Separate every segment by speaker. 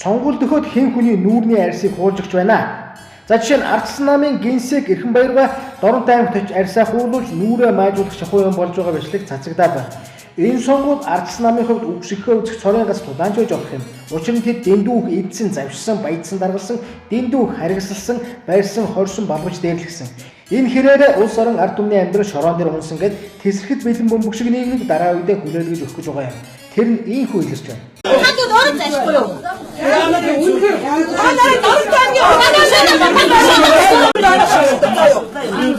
Speaker 1: Сонгуул дөхөөд хэн хүний нүүрний арьсыг хуулж өгч байна. За жишээ нь Ардсан намын генсек Эрхэн Баяргаа Дорнот аймагт очиж арьсаа хуулуулж нүүрээ маажуулах шахуу юм болж байгаа бичлэг цацагдаад байна. Энэ сонгуул Ардсан намын хувьд үгшихөө үзэх цорын гац тулаанч байж болох юм. Учир нь тэд дэндүү их эдсэн, завшсан, баядсан, даргалсан, дэндүү их харгасалсан, барьсан, хорьсон, балгаж дээрлэхсэн. Энэ хэрээрээ улс орон ард түмний амьдрал шорон дээр унсан гэд тэсрэхэд бэлэн бөмбөг шиг нийгмийг дараа үедээ хүлээлгэж өгөх гэж байгаа юм. Тэр нь ийхүү илэрч байна.
Speaker 2: Та нар өөрөө зайлшгүй юу? Та нарыг Дорнот аймгийн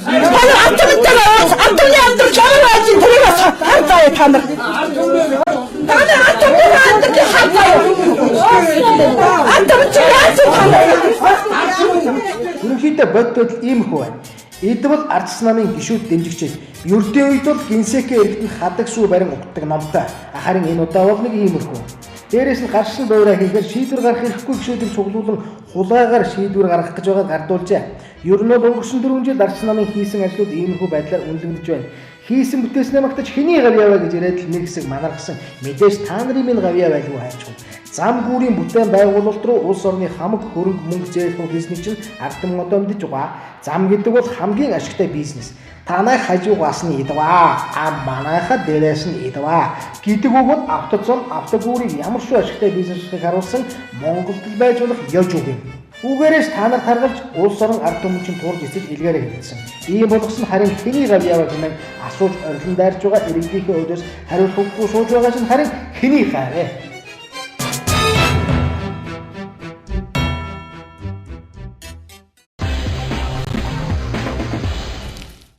Speaker 3: Та нар ард түмэнтэйгээ уулз, ард түмний амьдрал ямар байж ин тэрийг бас хар заяа та нар. Та нар ард түмний амьдралыг хар заяа. Ард түмэн чи яаж та нар?
Speaker 1: Ерөнхийдөө бодит байдал иймэрхүү байна. Эдвэл Ардсан намын гишүүд дэмжигчид. Ердийн үед бол генсекийн иргэдэнд хадаг сүү барин угтдаг номтой. Харин энэ удаа бол нэг иймэрхүү. Дээрээс нь гаршин дуурай хийхээр шийдвэр гаргах эрхгүй гишүүдийг цуглуулан хулгайгаар шийдвэр гаргах гэж байгааг гардуулжээ. Ер нь бол өнгөрсөн 4 жил Ардсан намын хийсэн ажлууд иймэрхүү байдлаар үнэлэгдэж байна. Хийсэн бүтээснээ магтаж хэний гавьяа вэ гэж яриад л нэг хэсэг манархсан. Мэдээж та нарын минь гавьяа байлгүй хайчгүй. Зам гүүрийн бүтээн байгуулалт руу улс орны хамаг хөрөнгө мөнгө зээлхүү хийснийг чинь ард түмэн одоо мэдэж байгаа. Зам гэдэг бол хамгийн ашигтай бизнес. Танай хажуугаас нь идваа. А манайха дээрээс нь идваа гэдэг үг бол автозам, автогүүрийг ямар шүү ашигтай бизнес болохыг харуулсан Монголд л байж болох ёж үг юм. Үүгээрээс та нар таргалж улс орон ард түмэн чинь турж эсэж илгээрээ хэлсэн. Ийм болгосон харин хэний гавьяа вэ хэмээн асууж орилон дайрч байгаа иргэдийнхээ өөдөөс хариулахгүй сууж байгаа чинь харин хэний гай вэ?